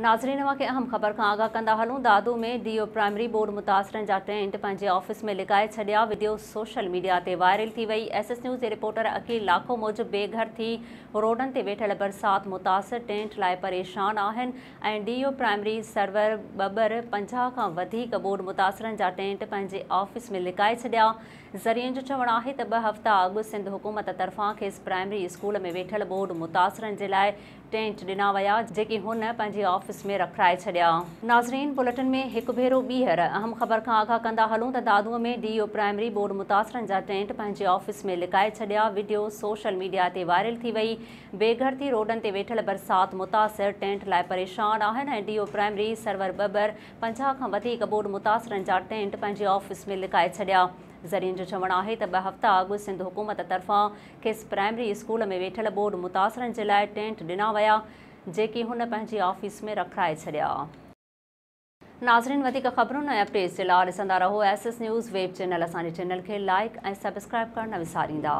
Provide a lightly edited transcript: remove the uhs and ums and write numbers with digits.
ناظرين اوهان کي اهم خبر کان آگاهه ڪندا هلون دادو ۾ ڊي او پرائمري ٻوڏ متاثرن جا ٽينٽ پنهنجي آفيس ۾ لڪائي ڇڏيا وڊيو سوشل ميڊيا تي وائرل ٿي وئي ايس ايس نيوز جي رپورٽر عقيل لاکو موجب بي گهر ٿي روڊن تي ويٺل برسات متاثر ٽينٽ لاء پريشان آهن ۽ ڊي او پرائمري سرور ٻٻر 50 کان وڌيڪ ٻوڏ متاثرن جا ٽينٽ پنهنجي آفيس ۾ لڪائي ڇڏيا ذريعن جو چوڻ آهي ته ٻه هفتا اڳ سنڌ حڪومت طرفان کيس پرائمري اسڪول ۾ ويٺل ٻوڏ متاثرن جي لاء ٽينٽ ڏنا ويا جيڪي هن پنهنجي آفيس ۾ رکرائي ڇڏيا. ناظرين بلٽن ۾ هڪ ڀيرو ٻيهر اهم خبر کان آگاهه ڪندا هلون ته دادو ۾ ڊي او پرائمري ٻوڏ متاثرن جا ٽينٽ پنهنجي آفيس ۾ لڪائي ڇڏيا وڊيو سوشل ميڊيا تي وائرل ٿي وئي بي گهر ٿي روڊن تي ويٺل برسات متاثر ٽينٽ لاء پريشان آهن ۽ ڊي او پرائمري سرور ٻٻر 50 کان وڌيڪ ٻوڏ متاثرن جا ٽينٽ پنهنجي آفيس ۾ لڪائي ڇڏيا ذريعن جو چوڻ آهي ته ٻه هفتا اڳ سنڌ حڪومت طرفان کيس پرائمري اسڪول ۾ ويٺل ٻوڏ متاثرن جي لاء ٽينٽ ڏنا ويا جيڪي هن پنهنجي آفيس ۾ رکرائي ڇڏيا. ناظرين وڌيڪ خبرن ۽ اپڊيٽس جي لاء ڏسندا رهو S S news web channel اسان جي چينل کي لائيڪ ۽ سبسڪرائيب ڪرڻ نه وساريندا.